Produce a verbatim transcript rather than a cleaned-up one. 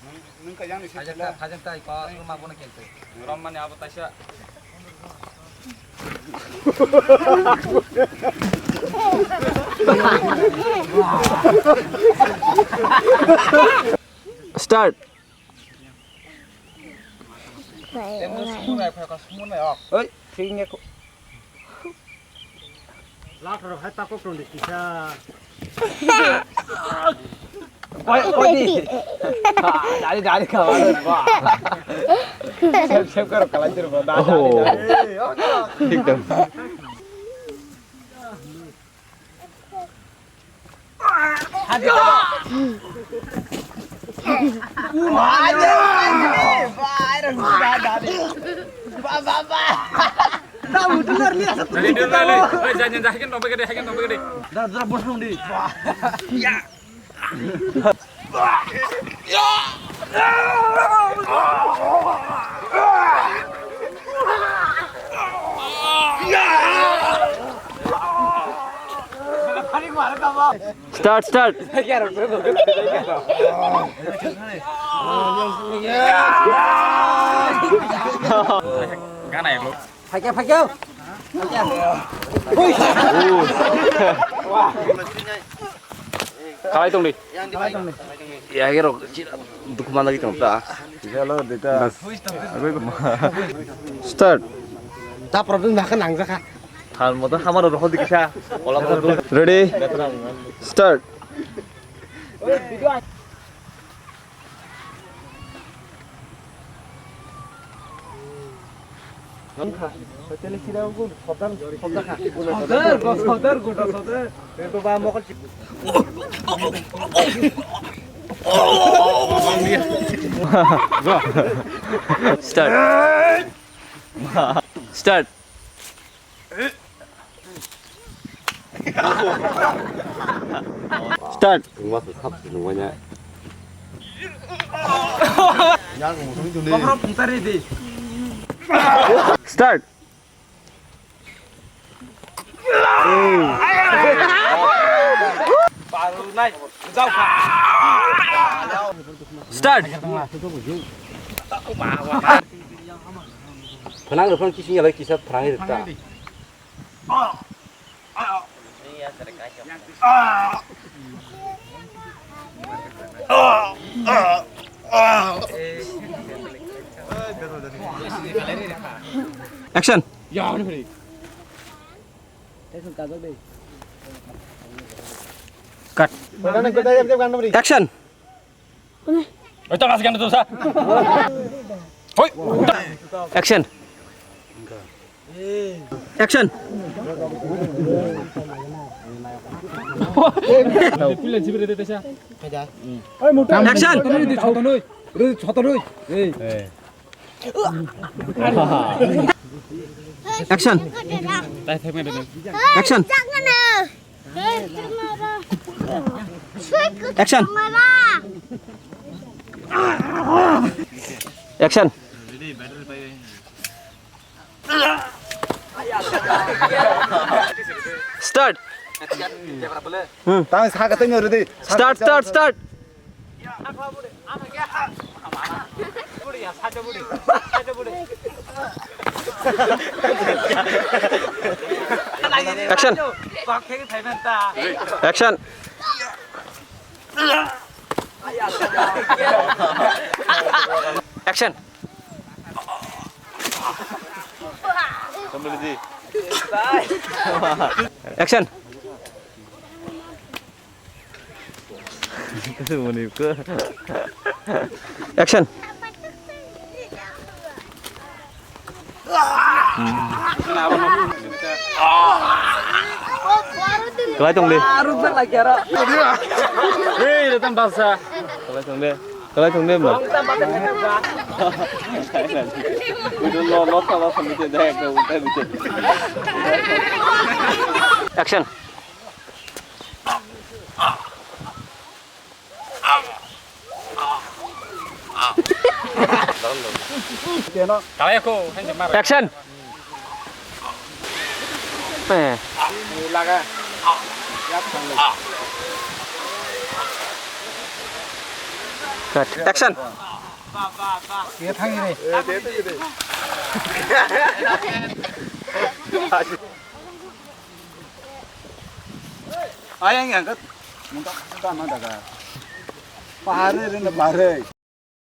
Nwng, nwng kajang ni se Phajak ta, phajak ta, iko ruma bono kente. Rom mani abo taisa. Start. Oi, thik wngya kho. Lak rok hai takok tong di kisa. Koi, koi di. Ha, dari, dari kawan, wah. Siap, siap karo kalanjur, wah. Dari, dari, dari. Ekdom. Start, start. Gana ya, bro. Phaikya, phaikya. Khalai tongdi. Ya, kero, dukhu manlagwi tong ta. Hello, dita. Start. Ta problem nang kha nang jakha. Thal moto hamaro rohor dikha. Ola moto. Ready? Start. Sodar, sodar, gota sodar. Start. Start. Start. Start. Start. Phanang rwphano kising yalai kisa phanangwi rwkha. Action. Cut. Action. Oi, tang asik anda tu sa. Hoi. Action. Action. Action. Action. Action. Action. Action. Start. Hmm. Tang sa ka tengyo ready. Start, start, start. Action. Action. Action. Action. Action. Kwlai tong di. Hei, datang basa. Kwlai tong di. Kwlai tong di, ma. Action. Action. Eh. Laga. Yak thang. Action. Ayang yang kat. Muntah muntah mana daga. Pahare rena pahare.